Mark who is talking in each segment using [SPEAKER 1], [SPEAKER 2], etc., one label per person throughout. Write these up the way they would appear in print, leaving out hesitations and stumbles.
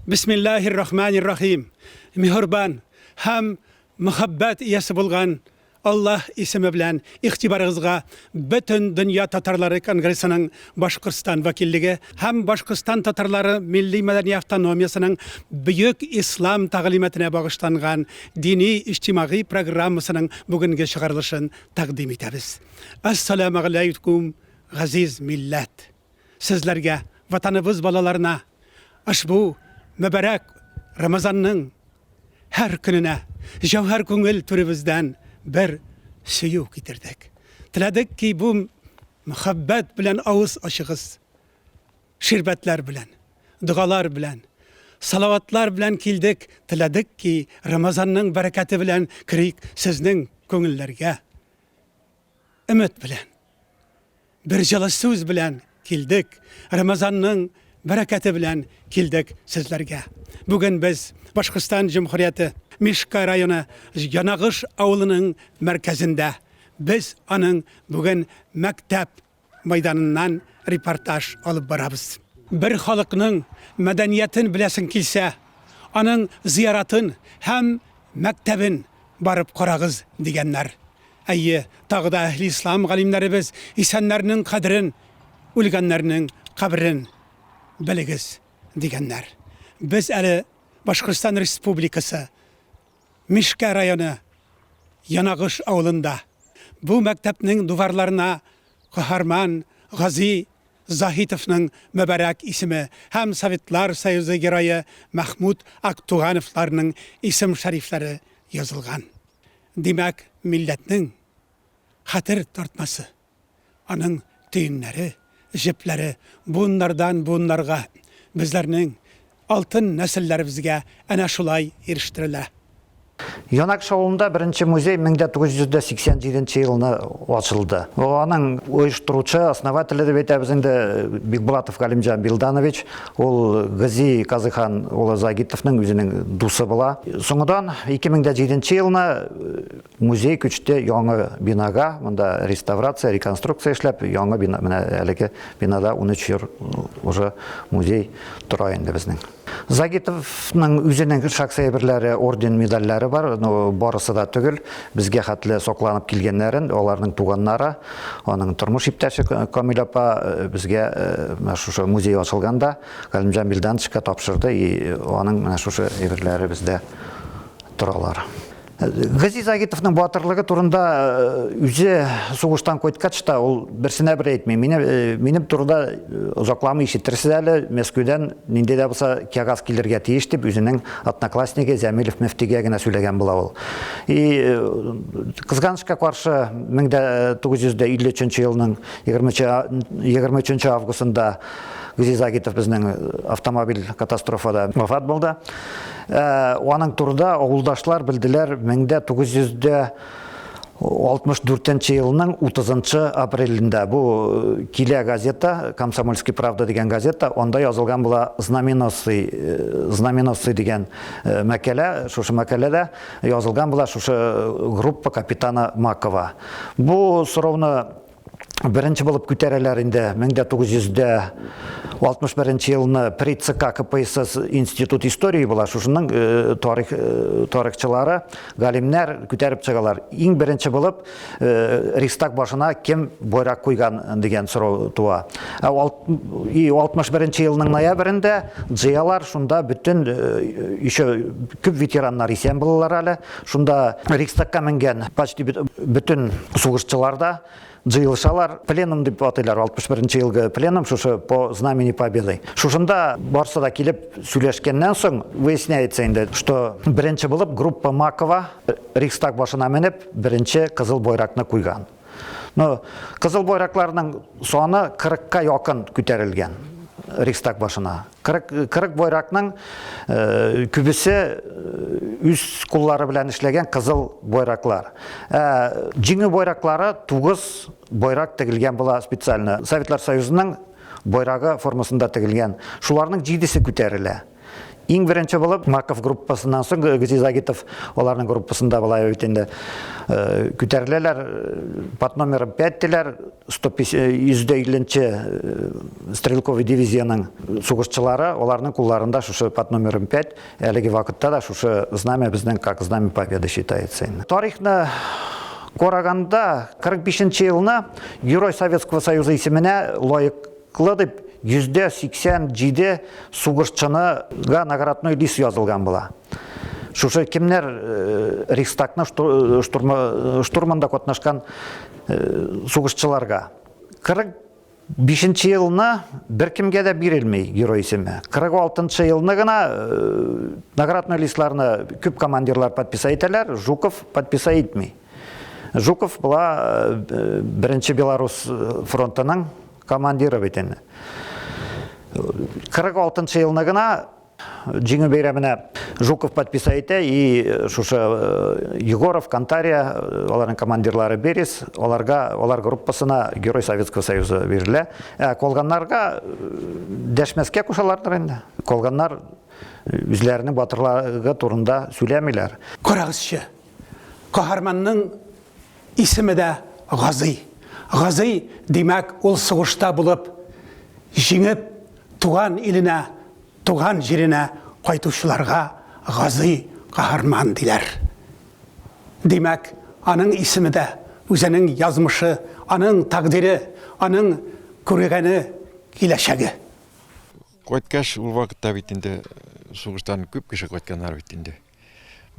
[SPEAKER 1] Бисмиллаһир рахманир рахим. Миһербан һәм мөхәббәт иясе булган Аллаһ исеме белән игътибарыгызга Бөтен дөнья татарлары конгрессының Башкортстан вәкиллеге һәм Башкортстан татарлары милли-мәдәни автономиясенең Бөек Ислам тәгълиматына багышланган дини-иҗтимагый программасының бүгенге чыгарылышын тәкъдим итәбез. Әссәламегаләйкүм, газиз милләт! Сезләргә, Ватаныбыз балаларына ошбу мөбарәк Рамазанның һәр көненә җәүһәр күңел түребездән бер сөю китердек. Теләдек ки, бу мәхәббәт белән авыз ачыгыз. Ширбәтләр белән, догалар белән, салаватлар белән килдек, теләдек ки, Рамазанның бәрәкәте белән керик сезнең күңелләргә. Өмет белән. Бер җылы сүз белән килдек, Рамазанның бәрәкәте белән килдек сезләргә. Бүген без Башкортстан Җөмһүрияте Мишка районы Янагыш авылының мәркәзендә. Без аның бүген мәктәп мәйданыннан репортаж алып барабыз. Бер халыкның мәдәниятен беләсең килсә, аның зыяратын һәм мәктәбен барып карагыз, дигәннәр. Әйе, тагы да әһле ислам галимнәребез исәннәрнең кадерен, үлгәннәрнең каберен белегез, дигәннәр. Без әле Башкортстан Республикасы Мишкә районы Янагыш авылында. Бу мәктәпнең дуварларына каһарман Гази Заһитовның мөбарәк исеме һәм Советлар Союзы Герое Мәхмүт Актугановларның исем-шәрифләре язылган. Димәк, милләтнең хәтер тартмасы, аның төеннәре, җепләре буыннардан буыннарга, безләрнең алтын нәселләребезгә әнә шулай ирештерелә.
[SPEAKER 2] Янакш авылында беренче музей 1987 нче елны ачылды. Аның оештыручы, основателе дип әйтәбез инде, Бикбулатов Галимҗан Билданович. Ул Гази Казыхан улы Загитовның үзенең дусы була. Соңыдан 2007 елны музей күчте яңа бинага, монда реставрация, реконструкция эшләп, яңа бина, менә әлеге бинада 13 ел уже музей тора инде безнең. Загитовның үзенең шәхси әйберләре, орден, медальләре бар, но барысы да түгел. Безгә хәтле сокланып килгәннәрен, аларның туганнары, аның тормыш иптәше Камил апа безгә менә шушы музей ачылганда Галимҗан Билдановичка тапшырды, и аның менә шушы әйберләре бездә торалар. Газиз Агитовның батырлыгы турында үзе сугыштан кайткач та ул берсенә бер әйтми. Мине, минем турыда озакламый ишетерсез әле, Мәскәүдән нинди дә булса кәгазь килергә тиеш дип үзенең однокласснигы Зәмилев Мөфтигә генә сөйләгән була ул. И кызганычка каршы 1953 елның 23 августында Газиз Агитов безнең автомобиль катастрофада вафат булды. Аның турыда авылдашлар белделәр 1964 елның 30 апрелендә. Бу килә газета, Комсомольский правда дигән газета, анда язылган була Знаменосцы, Знаменосцы дигән мәкалә, шушы мәкаләдә язылган була шушы группа капитана Макова. Бу сорауны беренче булып күтәрәләр инде 1961 елны при ЦК КПСС Институт истории була, шушының тарих, тарихчылары, галимнәр күтәреп чыгалар. Иң беренче булып Рейхстаг башына кем байрак куйган дигән сорау туа. Ә 61 елның ноябрендә җыялар шунда бөтен еще күп ветераннар исән булалар әле. Шунда Рейхстагка менгән почти бөтен сугышчылар да җыелышалар. Пленум дип атыйлар, 61 елгы пленум, шушы по знамени Победы. Шушында барсы да килеп сөйләшкәннән соң выясняется инде, что беренче булып группа Макова Рейхстаг башына менеп, беренче кызыл байракны куйган. Но кызыл байракларның саны 40-ка якын күтәрелгән Рейхстаг башына. 40, 40 байракның э, күбесе үз куллары белән эшләгән кызыл байраклар. Ә җиңү байраклары 9 байрак тегелгән була специально. Советлар Союзының байрагы формасында тегелгән. Шуларның 7-се күтәрелә. Иң беренче булып Маков группасыннан соң Газиз Агитов аларның группасында була бит инде. Күтәреләләр под номером 5 диләр. 150 нче стрелковый дивизиянең сугышчылары, аларның кулларында шушы под номером 5, әлеге вакытта да шушы знамя безнең как знамя победы считается инде. Тарихны караганда, 45 нче елны Герой Советского Союза исеменә лаеклы дип 87% сугышчыны га наградной лист язылган була. Шушы кемнәр Рейхстагны штурмында катнашкан сугышчыларга. 45 елны беркемгә дә бирелми герой исеме. 46 елны гына наградной листларны күп командирлар подписать итәләр, Жуков подписать итми. Жуков була беренче Белорус фронтының командиры бит инде. 46 елны гына Җиңү бәйрәменә Жуков подписать итә и шушы Егоров, Кантария, аларның командирлары Берес, аларга, алар группасына Герой Советского Союза бирелә. Ә калганнарга дәшмәскә кушалардыр инде. Калганнар үзләренең батырлыгы турында сөйләмиләр.
[SPEAKER 1] Карагызчы, каһарманның исеме дә Газый. Газый, димәк, ул сугышта булып, җиңеп, туган иленә, туган җиренә кайтучыларга Газый каһарман диләр. Димәк, аның исеме дә, үзенең язмышы, аның тәкъдире, аның күргәне, киләчәге.
[SPEAKER 3] Кайткач, ул вакытта бит инде сугыштан күп кеше кайтканнар бит инде.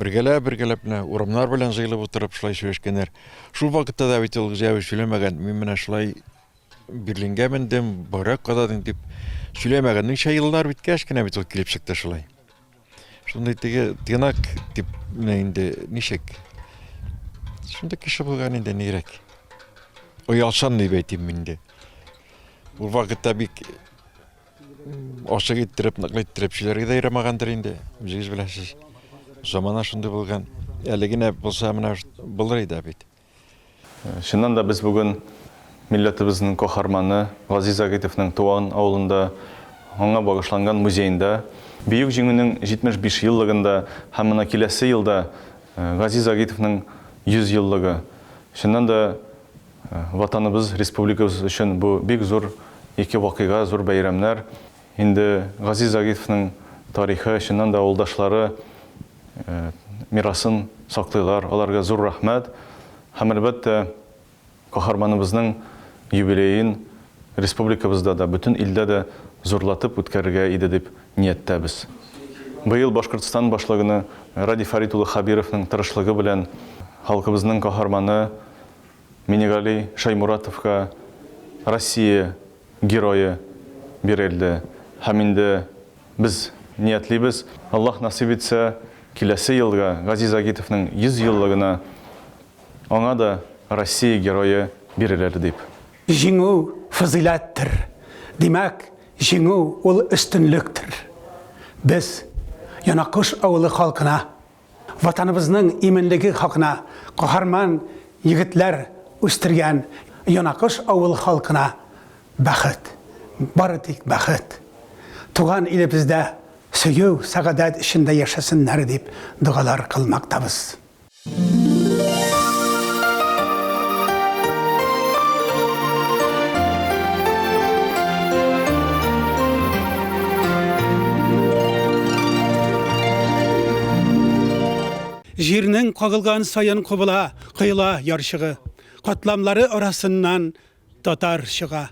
[SPEAKER 3] Бергәләп-бергәләп менә урамнар белән җыелып утырып шулай сөйләшкәннәр. Шул вакытта да бит ул Зәвис сөйләмәгән, мин менә шулай Берлинга мендем, байрак кададым дип сөйләмәгән. Ничә еллар үткәч кенә бит ул килеп чыкты шулай. Шундый теге тыйнак дип менә инде ничек? Шундый кеше булган инде нирәк. Оялчан дип әйтим инде. Ул вакытта бик ачык иттереп, ныклы иттереп сөйләргә дә ярамагандыр инде. Үзегез беләсез. Замана шундый булган. Әле генә булса менә булыр иде бит.
[SPEAKER 4] Чыннан да без бүген милләтебезнең каһарманы Газиз Загитовның туган авылында, аңа багышланган музеенда, Бөек Җиңүнең 75 еллыгында һәм менә киләсе елда Газиз Загитовның 100 еллыгы. Чыннан да Ватаныбыз, республикабыз өчен бу бик зур ике вакыйга, зур бәйрәмнәр. Инде Газиз Загитовның тарихы, чыннан да авылдашлары мирасын саклыйлар, аларга зур рәхмәт. Һәм, әлбәттә, каһарманыбызның юбилеен республикабызда да, бөтен илдә дә зурлатып үткәрергә иде дип нияттәбез. Быел Башкортстан Башлыгыны Радий Фәрит улы Хәбировның тырышлыгы белән халкыбызның каһарманы Минигали Шаймуратовка Россия Герое бирелде һәм инде без ниятлибез, Аллаһ насыйп итсә, киләсе елга Газиз Агитовның 100 еллыгына аңа да Россия Герое бирелер дип.
[SPEAKER 1] Җиңү, фазыйләттер. Димәк, җиңү ул өстенлектер. Без, Янакош авылы халкына, Ватаныбызның иминлеге хакына каһарман егетләр үстергән Янакош авыл халкына бәхет, бары тик бәхет. Туган илебездә сөю, сәгадәт эчендә яшәсеннәр дип догалар кылмактабыз. Җирнең кагылган саен кубыла, коела ярчыгы. Катламнары арасыннан татар чыга.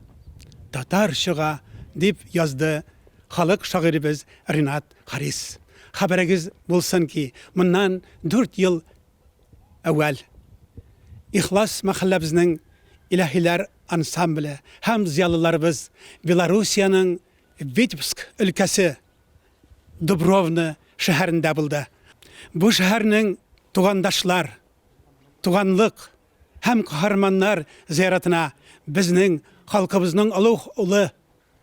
[SPEAKER 1] Татар чыга, дип язды халык шагыйребез Ренат Харис. Хәбәрегез булсын ки, моннан 4 ел әүвәл Ихлас мәхәлләбезнең Илаһиләр ансамбле һәм зыялыларыбыз Белоруссиянең Витебск өлкәсе Дубровно шәһәрендә булды. Бу шәһәрнең тугандашлар, туганлык һәм каһарманнар зыяратына безнең халкыбызның олуг улы,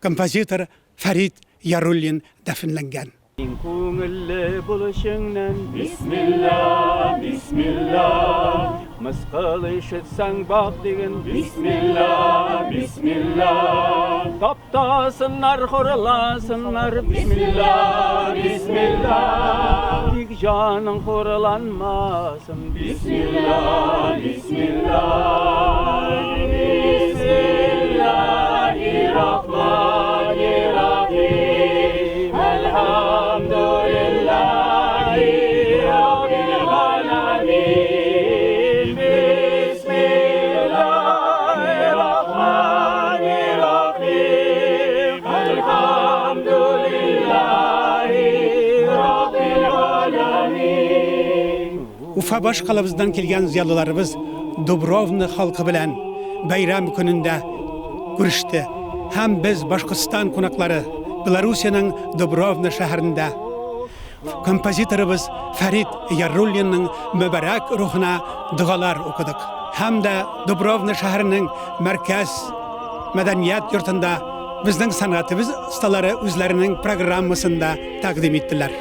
[SPEAKER 1] композитор Фәрит Яруллин дәфенләнгән.
[SPEAKER 5] Киң күңелле бул эчеңнән. Бисмилла, бисмилла. Мыскыл ишетсәң бак диген. Бисмилла, бисмилла. Таптасыннар, хурласыннар. Бисмилла, бисмилла. Тик җаның хурланмасын. Бисмилла, бисмилла. Бисмилла.
[SPEAKER 1] Уфа башкалабыздан килгән зыялыларыбыз Дубровна халкы белән бәйрәм көнендә күреште. Һәм без, Башкортстан кунаклары, Белоруссиянең Дубровна шәһәрендә композиторыбыз Фәрит Яруллинның мөбарәк рухына догалар укыдык. Һәм дә Дубровна шәһәренең мәркәз мәдәният йортында безнең сәнгатебез осталары үзләренең программасын да тәкъдим иттеләр.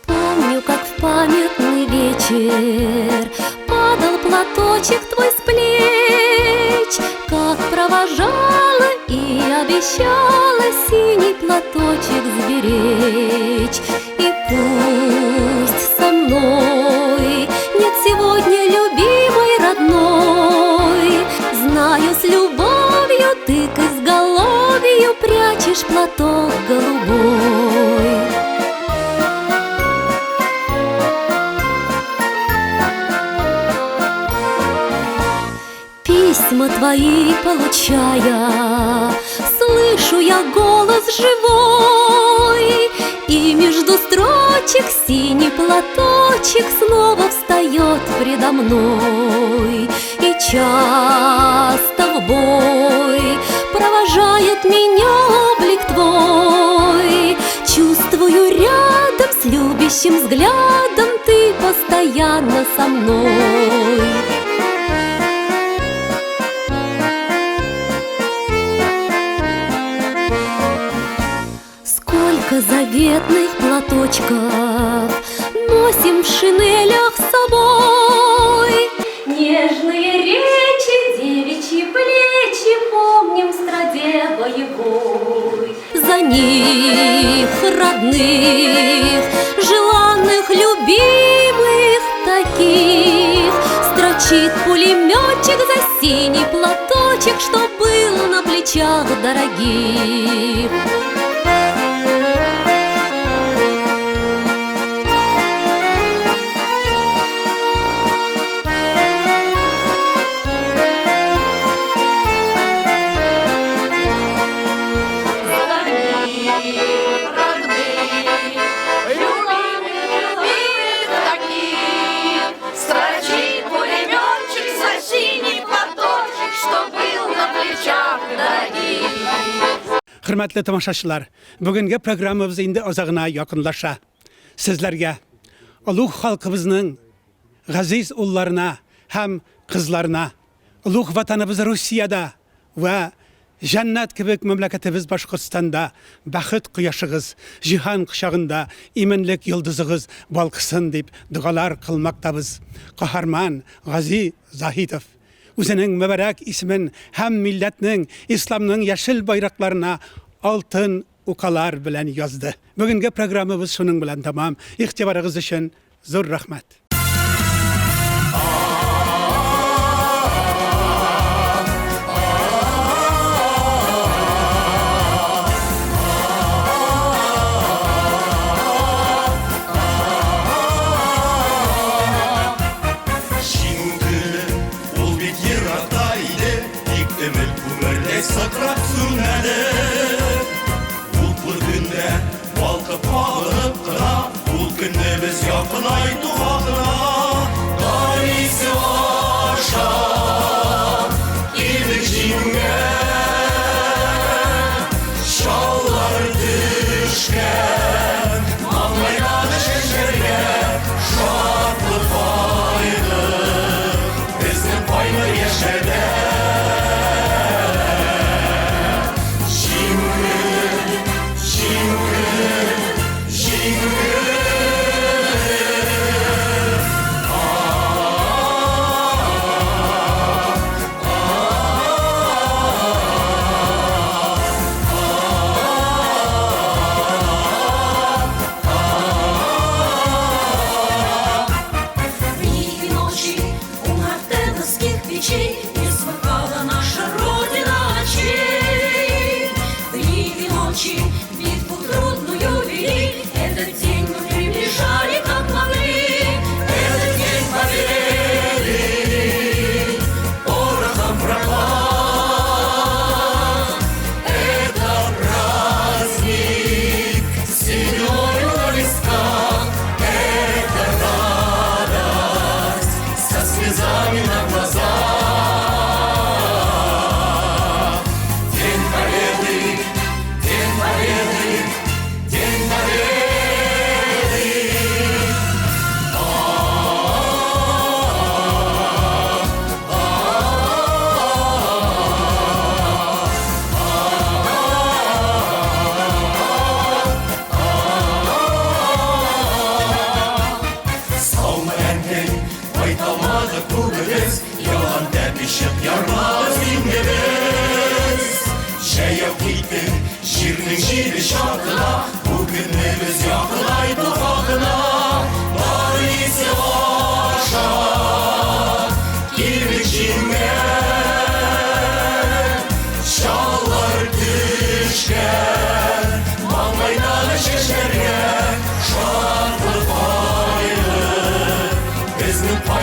[SPEAKER 6] Помню, как в памятный вечер Падал платочек твой с плеч, Как провожала и обещала Синий платочек сберечь. И пусть со мной нет сегодня любимой родной, Знаю, с любовью ты к изголовью Прячешь платок голубой. Письма твои получая, слышу я голос живой, И между строчек синий платочек снова встает предо мной. И часто в бой провожает меня облик твой. Чувствую рядом с любящим взглядом ты постоянно со мной. Сколько заветных платочков носим в шинелях с собой. Нежные речи, девичьи плечи помним в страде боевой. За них, родных, желанных, любимых таких, строчит пулеметчик за синий платочек, что был на плечах дорогих.
[SPEAKER 1] Хөрмәтле тамашачылар, бүгенге программабыз инде азагына якынлаша. Сезләргә, олуг халкыбызның газиз улларына һәм кызларына, олуг ватаныбыз Русиядә вә җәннәт кебек мәмләкәтебез Башкортстанда бәхет кояшыгыз, җиһан кочагында иминлек йолдызыгыз балкысын дип догалар кылмактабыз. Каһарман Гази Заһитов үзенең мөбарәк исемен һәм милләтнең, исламның яшел байракларына алтын укалар белән язды. Бүгенге программабыз шуның белән тәмам. Игътибарыгыз өчен зур рәхмәт.
[SPEAKER 7] Җиңү көне, ул бит еракта иде, Тик өмет күмердәй сыкрап сүнмәде. Утлы көндә балкып кабынып кына, Ул көнне без якынайту хакына.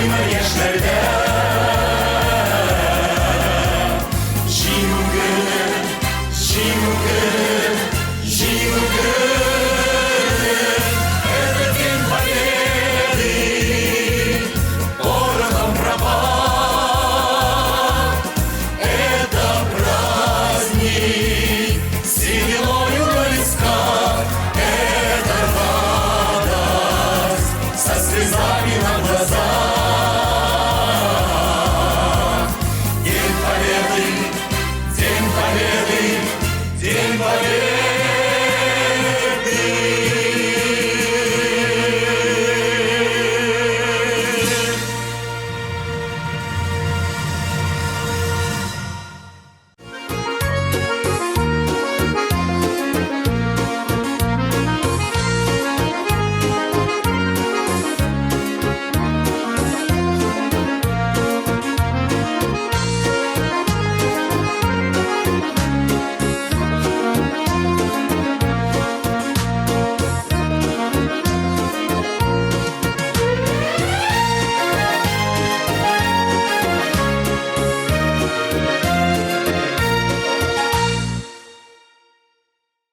[SPEAKER 7] Кайнар яшьләрдә.